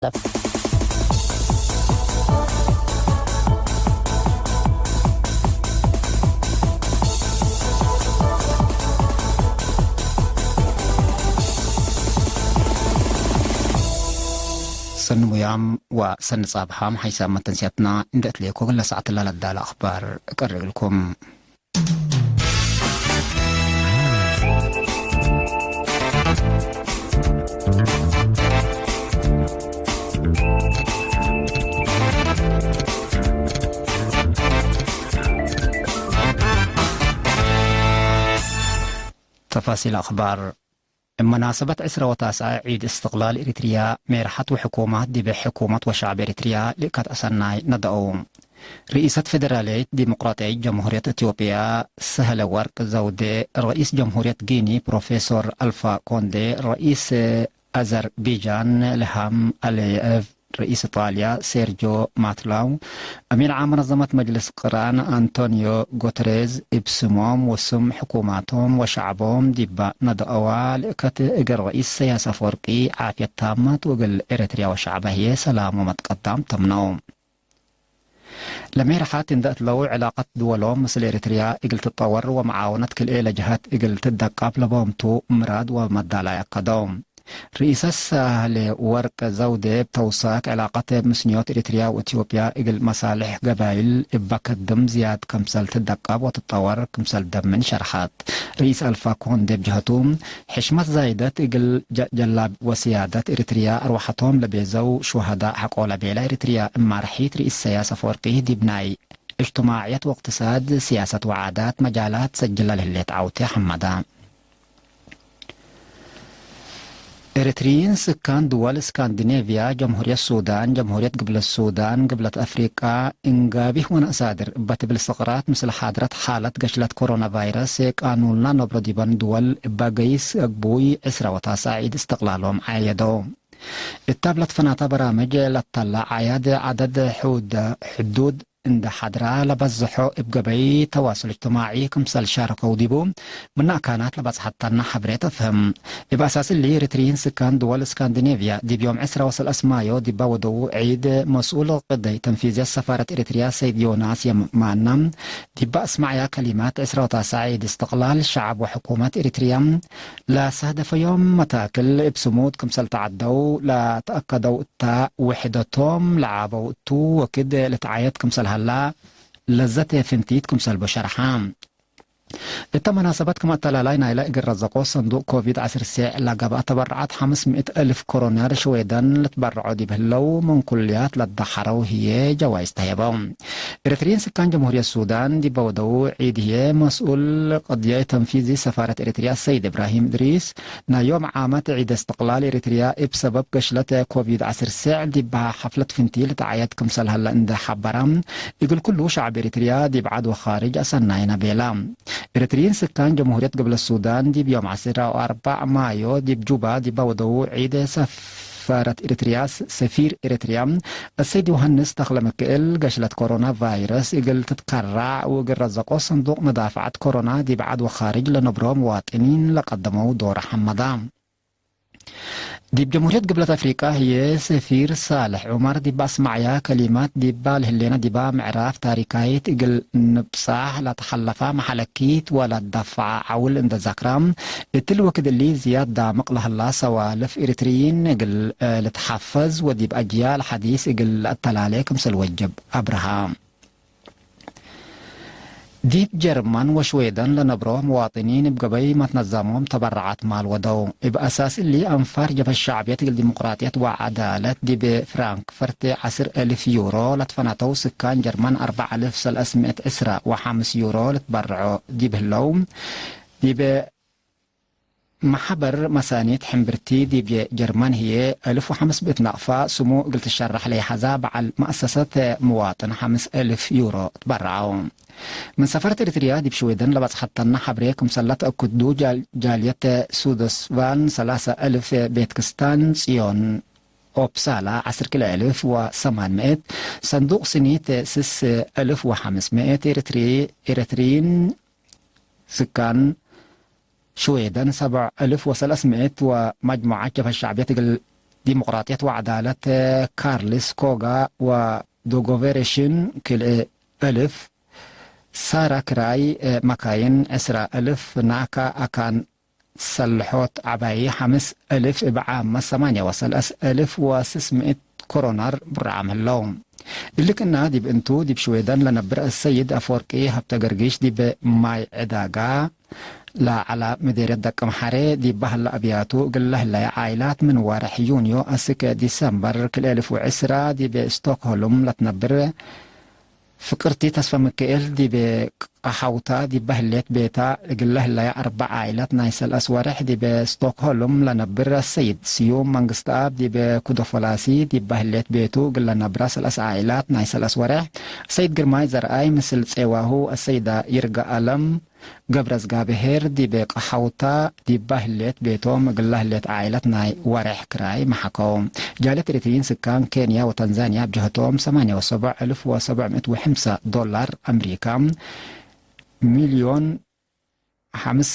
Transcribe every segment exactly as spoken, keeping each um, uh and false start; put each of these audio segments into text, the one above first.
ለብ። ሰኒ ሙያም ወሰኒ ጻብሓም ሓይሳም መተንስያትና እንዴ እትሌኮ እግለ ሰዓት ለለዳለ አኽባር እቀርብ እግልኩም። ተፋሲል አኽባር። እብ መናሰበት ዕስረ ወታስዐ ዒድ እስትቅላል ኤሪትርያ፣ ሜርሐት ወሕኩማት ዲብ ሕኩመት ወሸዕብ ኤሪትርያ ልእከት አሰናይ ነደአው። ርኢሰት ፌደራልየት ዲሞቅራጥያይት ጀምሁርየት ኢትዮጵያ ሰህለ ወርቅ ዘውዴ፣ ረኢስ ጀምሁርየት ጊኒ ፕሮፌሶር አልፋ ኮንዴ፣ ረኢስ አዘርቢጃን ኢልሃም አልየቭ፣ ረኢስ ኢጣልያ ሴርጆ ማትላው፣ አሚን ዓም መነዘመት መጅልስ ቅራን አንቶኒዮ ጉተሬዝ እብ ስሞም ወስም ሕኩማቶም ወሸዕቦም ዲባ ነደአዋ ልእከት እግል ረኢስ ኢሰያስ አፈወርቂ ዓፍየት ታመት ወእግል ኤረትርያ ወሸዕባ ህዬ ሰላም ወመትቀዳም ተምነው። ለሜርሐት እንደ እትለው ዕላቀት ድወሎም ምስል ኤረትርያ እግል ትጠወር ወመዓውነት ክልኤ ለጀሀት እግል ትደቃብ ለቦምቱ ምራድ ወመዳላይ አከደው። ርኢሰ ሳህሌ ወርቅ ዘውዴ እብ ተውሳክ ዕላቀት ምስንዮት ኤሪትርያ ወኢትዮጵያ እግል መሳልሕ ገባይል እበ ከድም ዝያድ ክምሰል ትደቀብ ወትጠወር ክምሰል ደምን ሸርሐት። ርኢስ አልፋ ኮንዴ ብጀሀቱ፣ ሕሽመት ዛይደት እግል ጀ-፣ ጀላብ ወስያደት ኤሪትርያ አርወሐቶም ለቤዘው ሹሀዳእ ሐቆ ለቤለ ኤሪትርያ እማርሒት ርኢስ ኢሰያስ አፈወርቂ ዲብ ናይ እጅትማዕየት ወእቅትሳድ፣ ስያሰት ወዓዳት መጃላት ሰጅለ ለህሌት ዐውቴ ሐመደ። ኤሪትርዪን ስካን ድወል እስካንዲኔቭያ፣ ጀምሁርየት ሱዳን፣ ጀምሁርየት ግብለት ሱዳን፣ ግብለት አፍሪቃ፣ እንጋቢህ ወነአሳድር እበ ትብል ስቅራት፣ ምስል ሓድረት ሓለት ገሽለት ኮሮና ቫይረስ፣ ቃኑንላ ነብሮ ዲበን ድወል እበ ገይስ አግቡይ ዕስረ ወታስዐ ዒድ እስትቅላሎም ዓየደው። እታብ ለትፈናተ በራምጅ ለተላ ዓያድ፣ ዐደድ ሕውደ-፣ ሕዱድ እንደ ሐድራ ለበዝሖ እብ ገበይ ተዋሱል እጅትማዒ ክምሰል ሻረከው ዲቡ፣ ምነ አካናት ለበጽሐተነ ሐብሬ ተፍህም። እብ አሳስ እሊ፣ ኤሪትርዪን ስካን ድወል እስካንዲኔቭያ ዲብ ዮም ዕስረ ወሰለስ ማዮ ዲባ ወደዉ ዒድ፣ መስኡል ቅደይ ተንፊዝየት ሰፋረት ኤሪትርያ ሰይድ ዮናስ የማነ ዲባ አስመዐያ ከሊማት፣ ዕስረ ወታስዐ ዒድ እስትቅላል ሸዐብ ወሕኩመት ኤሪትርያ ለሳህደፈዮም መታክል እብ ስሙድ ክምሰል ተዐደው ለተአከደው እተ፣ ውሕደቶም ለዓበው እቱ ወክድ ልትዓየት ክምሰል ሀላ ለዘተ ፍንቲት ክምሰልቡ ሸርሐ። እተ መናሰበት ክም አተላላይ ናይለ እግል ረዘቆ ሰንዱቅ ኮቪድ ዐስር ሴዕ ለገብአ ተበረዓት ሐምስ ምእት እልፍ ኮሮነር ሽዌደን ልትበረዖ ዲብ ህለው፣ ምን ኩልያት ለደሐረው ህዬ ጀዋይዝ ተሄበው። ኤሪትርዪን ስካን ጀምሁርየት ሱዳን ዲበ ወደው ዒድ ህዬ መስኡል ቅድየት ተንፊዚ ሰፋረት ኤሪትርያ ሰይድ እብራሂም እድሪስ፣ ናይ ዮም ዓመት ዒድ እስትቅላል ኤሪትርያ እብ ሰበብ ገሽለት ኮቪድ ዐስር ሴዕ ዲብ ሐፍለት ፍንቲል ተዓየት ክምሰል ሀለ እንደ ሐበረ፣ እግል ኩሉ ሸዕብ ኤሪትርያ ዲብ ዐድ ወኻርጅ አሰናይነ ቤላ። ኤሪትርዪን ስካን ጀምሁርየት ግብለት ሱዳን ዲብ ዮም ዐስር ወአርበዕ ማዮ ዲብ ጁባ ዲበ ወደው ዒድ ሰፋረት ኤሪትርያ ሰፊር ኤሪትርያ አሰይድ ዮሐንስ ተክለሚካኤል፣ ገሽለት ኮሮና ቫይረስ እግል ትትከራዕ ወእግል ረዘቆ ሰንዱቅ መዳፈዐት ኮሮና ዲብ ዐድ ወኻርጅ ለነብሮ መዋጥኒን ለቀደመው ዶር ሐመዳ። ዲብ ጀምሁርየት ግብለት አፍሪቃ ህዬ ሰፊር ሳልሕ ዑመር ዲብ አስመዐያ ከሊማት፣ ዲባ ለህሌነ ዲባ ምዕራፍ ታሪካይት እግል ንብጻሕ ለተሐለፋ መሐለኪት ወለትደፈዐ ዐውል እንደ ዘክራ፣ እትሊ ወክድ እሊ ዝያድ ዳምቅ ለህላ ሰዋልፍ ኤሪትርዪን እግል ልትሐፈዝ ወዲብ አጅያል ሐዲስ እግል ለአተላሌ ክምሰል ወጅብ አብርሃ። ዲብ ጀርመን ወሽዌደን ለነብሮ መዋጥኒን እብ ገበይ መትነዘሞም ተበረዓት ማል ወደው። እብ አሳስ እሊ፣ አንፋር ጀብሀት ሸዕብየት እግል ዲሞቅራጥየት ወዐዳለት ዲብ ፍራንክፈርት ዐስር እልፍ ዩሮ ለትፈነተው ስካን ጀርመን አርበዕ እልፍ ሰለስ ምእት ዕስረ ወሐምስ ዩሮ ልትበረዖ ዲብ ህለው፣ ዲብ መሐበር መሳኒት ሕምብርቲ ዲብ ጀርመን ህዬ፣ እልፍ ወሐምስ ምእት ናቅፋ ስሙ እግል ትሸራሕ ለይሐዛ በዐል መአሰሰት መዋጥን ሐምስ እልፍ ዩሮ ትበረዐው። ምን ሰፈረት ኤሪትርያ ዲብ ሽዌደን ለበጽሐተነ ሐብሬ ክምሰል ለተአክዱ፣ ጃል-፣ ጃልየት ሱደስቫን ሰላሰ እልፍ፣ ቤትክስታን ጽዮን ኦፕሳላ ዐስር ክልኤ እልፍ ወሰማን ምእት፣ ሰንዱቅ ስኒት ስስ እልፍ ወሐምስ ምእት፣ ኤሪትሪ-፣ ኤሪትሪን ስካን ሽዌደን ሰብዕ እልፍ ወሰለስ ምእት ወመጅሙዐት ጀብሀት ሸዕብየት እግል ዲሞቅራጥየት ወዐዳለት ካርልስ ኮጋ ወዶጎቬሬሽን ክልኤ እልፍ፣ ሳራ ክራይ መካይን ዕስራ እልፍ፣ ናካ አካን ሰልሖት ዐባዪ ሐምስ እልፍ፣ እብ ዓመት ሰማንያ ወሰለስ እልፍ ወስስ ምእት ኮሮናር ብርዓም ህለው። እሊ ክእና ዲብ እንቱ፣ ዲብ ሽዌደን ለነብር አሰይድ አፈወርቂ ሀብተገርጊሽ ዲብ ማይ ዕዳጋ ለዐላ ምዴርየት ደቅምሐሬ ዲብ በህለ አብያቱ እግል ለህለየ ዓኢላት ምን ወርሕ ዩንዮ አስክ ዲሰምበር ክልኤ እልፍ ወዕስራ ዲብ ስቶክሆልም ለትነብር ፍቅርቲ ተስፈ ምክኤል ዲብ ቀሐውታ ዲበ ህሌት ቤታ እግል ለህለየ አርበዕ ዓኢላት ናይ ሰልአስ ወርሕ ዲብ ስቶክሆልም ለነብር አሰይድ ስዩም መንግስትአብ ዲብ ኩዶፎላሲ ዲበ ህሌት ቤቱ እግል ለነብራ ሰልአስ ዓኢላት ናይ ሰልአስ ወርሕ አሰይድ ግርማይ ዘርአይ ምስል ጼዋሁ አሰይዳ ይርጋአለም ገብረዝጋብሄር ዲብ ቀሐውታ ዲባ ህሌት ቤቶም እግላ ህሌት ዓኢለት ናይ ወሬሕ ክራይ መሓከው። ጃልየት ኤሪትርይን ስካን ኬንያ ወታንዛንያ እብ ጀህቶም ሰማንያ ወሰብዕ እልፍ ወሰብዕ ምእት ወሐምሳ ዶላር አምሪካ፣ ሚልዮን ሐምስ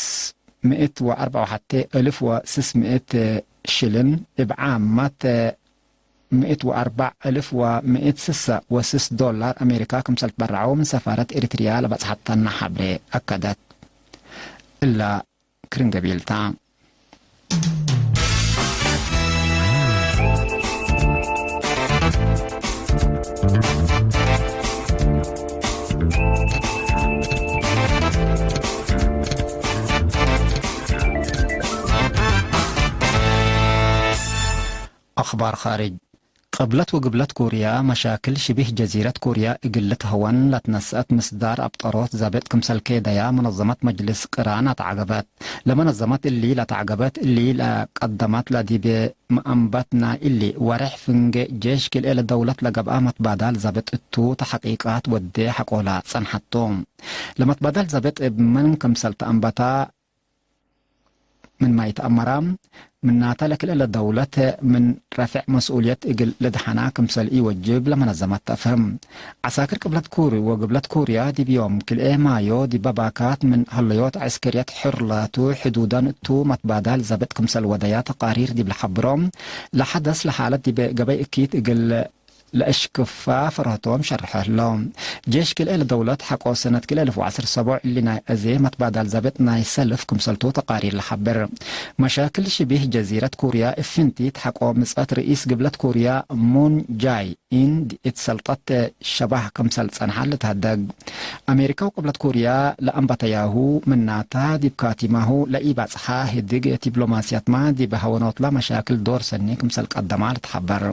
ምእት ወአርበዕ ወሐቴ እልፍ ወስስ ምእት ሽልን፣ እብ ዓማት ምእት ወአርበዕ እልፍ ወምእት ስሳ ወስስ ዶላር አሜሪካ ክምሰል ትበረዐው ምን ሰፋረት ኤሪትርያ ለበጽሐተነ ሐብሬ አከደት። እላ ክርን ገቢልታ። አኽባር ኻርጅ። ቅብለት ወግብለት ኮርያ፣ መሻክል ሽቢህ ጀዚረት ኮርያ እግል ልትሀወን ለትነስአት ምስዳር አብጠሮት ዘብጥ ክምሰል ኬደያ መነዘመት መጅልስ ቅራን አትዐገበት። ለመነዘመት እሊ ለተዐገበት እሊ ለቀደመት ለዲብ መአንበት ናይ እሊ ወሬሕ ፍንጌ ጄሽ ክልኤ ለደውለት ለገብአ መትባዳል ዘብጥ እቱ ተሐቂቃት ወዴ ሐቆላ ጸንሐት ቱ። ለመትባዳል ዘብጥ እብ ምን ክምሰል ተአንበታ፣ ምንመ ኢተአመራ፣ ምናተ ለክልኤ ለደውለት ምን ረፍዕ መስኡልየት እግል ልድሐና ክምሰል ኢወጅብ ለመነዘመት ተአፍህም። ዐሳክር ቅብለት ኮርዮ ወግብለት ኮርያ ዲብ ዮም ክልኤ ማዮ ዲበ ባካት ምን ሀለዮት ዐስከርየት ሕር ላቱ ሕዱዳን እቱ መትባዳል ዘብጥ ክምሰል ወደያ ተቃሪር ዲብ ለሐብሮ፣ ለሐደስ ለሓለት ዲብ ገበይ እኪት እግል ለእሽክፋ ፈርሀቶም ሸርሐ ህለው። ጄሽ ክልኤ ለደውለት ሐቆ ሰነት ክልኤ እልፍ ወዐስር ሰቦዕ እሊ ናይ አዜ መትባዳል ዘብጥ ናይ ሰልፍ ክምሰልቱ ተቃሪር ለሐብር። መሻክል ሽቢህ ጀዚረት ኮርያ እፍንቲት ሐቆ ምጽአት ርኢስ ግብለት ኮርያ ሙን ጃይ ኢን እት ሰልጠት ሸባህ ክምሰል ጸንሐ ልትሀደግ። አሜሪካ ወቅብለት ኮርያ ለአንበተያሁ ምናታ ዲብ ካቲማሁ ለኢበጽሐ ህድግ ዲፕሎማስያትመ ዲብ ሀወኖትላ መሻክል ዶር ሰኒ ክምሰል ቀደማ ልትሐበር።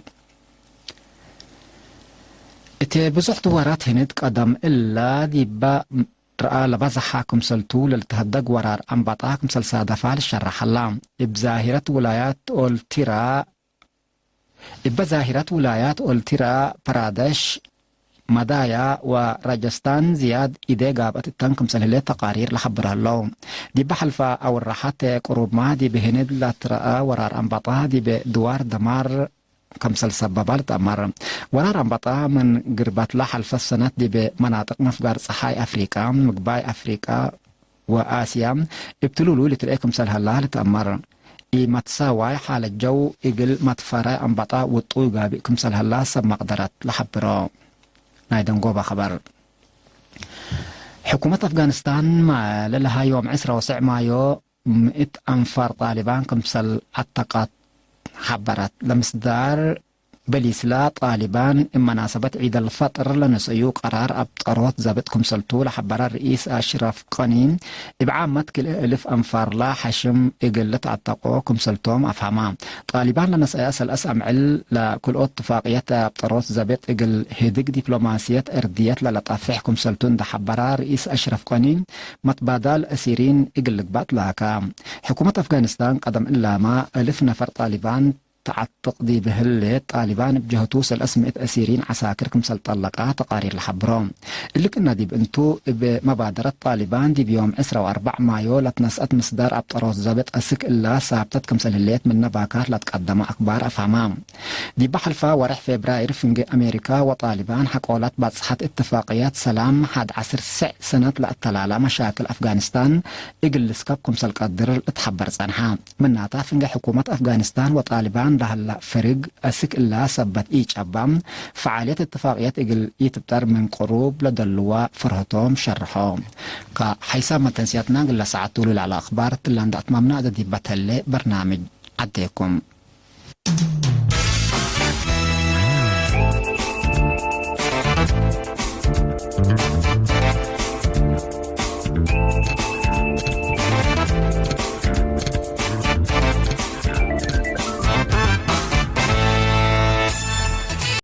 እት ብዙሕ ድወራት ህንድ ቀደም እላ ዲበ ረአ ለበዝሐ ክምሰልቱ ለልትሀደግ ወራር አንበጣ ክምሰል ሳደፋ ልሸረሕ ሀላ። እብ ዛሂረት ውላያት ኦልቲራ፣ እበ ዛሂረት ውላያት ኦልቲራ፣ ፕራደሽ፣ መዳያ ወራጀስታን ዝያድ ኢዴ ጋብአት እተን ክምሰል ህሌት ተቃሪር ለሐብር ሀለው። ዲበ ሐልፈ አውራሐት ቅሩብመ ዲብ ህንድ ለትረአ ወራር አንበጣ ዲብ ድዋር ደማር ክምሰል ሰበባ ልትአመር። ወራር አንበጣ ምን ግርበትለ ሐልፈት ሰነት ዲብ መናጥቅ መፍጋር ጸሓይ አፍሪቃ፣ ምግባይ አፍሪቃ ወአስያ እብ ትሉሉይ ልትርኤ ክምሰል ሀላ ልትአመር። ኢመትሳዋይ ሓለት ጀው እግል መትፈረ አንበጣ ውጡይ ጋብእ ክምሰል ሀላ ሰብ መቅደረት ለሐብሮ። ናይ ደንጎበ ኸበር። ሕኩመት አፍጋኒስታን ማለ ለሀ ዮም ዕስራ ወሰዕ ማዮ ምእት አንፋር ጣሊባን ክምሰል ዐተቀት ሐበረት። ለምስዳር በሊስላ ጣሊባን እብ መናሰበት ዒድ አልፈጥር ለነሰእዩ ቀራር አብጠሮት ዘብጥ ክምሰልቱ ለሐበረ ርኢስ አሽረፍ ቀኒ፣ እብ ዓመት ክልኤ እልፍ አንፋርላ ሐሽም እግል ልትዐተቆ ክምሰልቶም አፍሀማ። ጣሊባን ለነሰአየ ሰልአስ አምዕል ለክልኦት ትፋቅየት አብጠሮት ዘብጥ እግል ህድግ ዲፕሎማስየት እርድየት ለለጠፍሕ ክምሰልቱ እንደ ሐበራ ርኢስ አሽረፍ ቀኒ፣ መትባዳል አሲሪን እግል ልግባእ ትላካ። ሕኩመት አፍጋኒስታን ቀደም እላመ እልፍ ነፈር ጣሊባን ተዐትቅ ዲብ ህሌት፣ ጣሊባን እብ ጀህቱ ሰለስ ምእት አሲሪን ዐሳክር ክምሰል ጠለቃ ተቃሪር ለሐብሮ። እሊ ክእነ ዲብ እንቱ፣ እብ መባደረት ጣሊባን ዲብ ዮም ዕስራ ወአርበዕ ማዮ ለትነስአት ምስዳር አብጠሮት ዘብጥ አስክ እላ ሳብተት ክምሰል ህሌት ምነ ባካት ለትቀደመ አክባር አፍሀማ። ዲበ ሐልፈ ወሬሕ ፌብራይር ፍንጌ አሜሪካ ወጣሊባን ሐቆላት ባጽሐት እትፋቅየት ሰላም ሐድ ዐስር ሰዕ ሰነት ለአተላላ መሻክል አፍጋኒስታን እግል ልስከብ ክምሰል ቀድር ልትሐበር ጸንሐ። ምናተ፣ ፍንጌ ሕኩመት አፍጋኒስታን ወጣሊባን እንዳ ህላ፣ ፍርግ አስክ እላ ሰበት ኢጨባ፣ ፈዓልየት እትፋቅየት እግል ኢትብጠር ምን ቅሩብ ለደልዋ ፍርህቶም ሸርሖ። ከሐይሳም መተንስያትና እግለ ሰዓት ቱ ለዐለ አክባር ትላንት አትማምና። እዘ ዲበ ተሌ በርናምጅ ዐዴኩም።